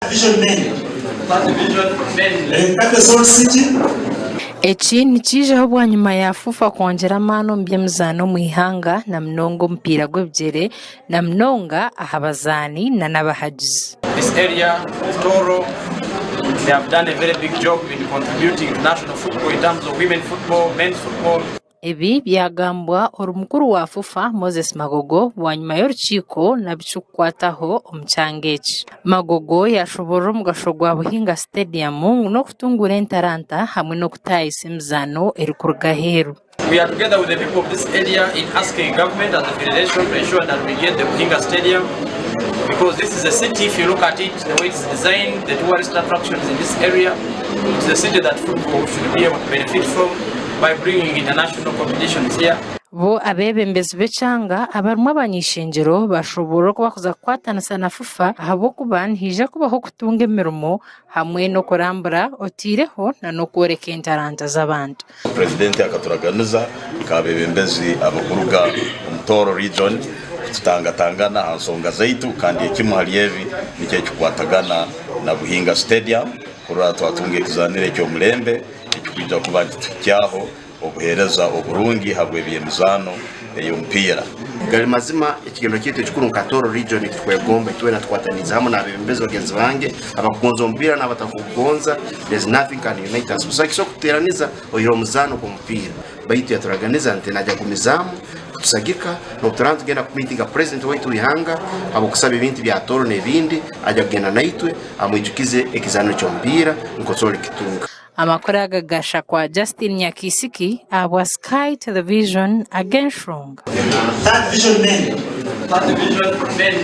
Division Men. Entebbe Salt City. Eki nikiijaho bwanyima ya FUFA kwongyera amaani omu by'emizaano omu ihanga na munonga omupiira gw'ebigyere na munonga aha bazaani n'abahagizi. This area of Tooro they have done a very big job in contributing to national football in terms of women football, men's football. Ebi byagambwa ori mukuru wa FUFA, Moses Magogo bwanyima y'orukiiko n'abikikukwataho omu kyanga eki. Magogo yashoborora omugasho gwa Buhinga Stadium ngu n'okutunguura entaranta hamwe n'okutaayisa emizaano erikuruga aheeru. We are together with the people of this area in asking government and the federation to ensure that we get the Buhinga Stadium because this is a city, if you look at it, the way it's designed, the tourist attractions in this area, it's a city that football should be able to benefit from by bringing international competitions here. Bo abeebembezi b'ekyanga abarimu abany'eishengyero bashoboorora oku barikuza kukwatanisa na FUFA ahabw'okuba nihaija kubaho okutunga emirimo hamwe n'okurambura otaireho n'okworeka entaranta z'abantu. Purezidenti akaturaganiza nk'abeebembezi abarikuruga omu Tooro Region kututangatangana aha nshonga zaitu kandi ekimwe ahari ebi nikyo ekikukwatagana na Buhinga Stadium kurora twatunga ekizaaniro eky'omurembe ekikwija kuba nikituhikyaho obuheereza oburungi ahabw'eby'emizaano ey'omupiira. Gari mazima ekigendo kyaitu ekikuru nka Tooro Region ekitukwegomba itwena tukwataniize hamu n'abebembezi bagenzi bange abakugonza omupiira n'abatakugugonza there's nothing can unite us busaho ekisobora kututeraniza oihireho omuzaano gw'omupiira baitu yaturaganiza nti naija kugumizaamu kutusagika n'obu turaaba nitugenda kumiitinga president waitu w'ihanga habw'okusaba ebintu bya Tooro n'ebindi aija kugenda naitwe amwijukize ekizaaniro ky'omupiira nukwo tusobole kukitunga. Amakuru aga gashakwa Justine Nyakisiki ahabwa Sky Television ag'enshonga. Third Division Men. Third Division Men.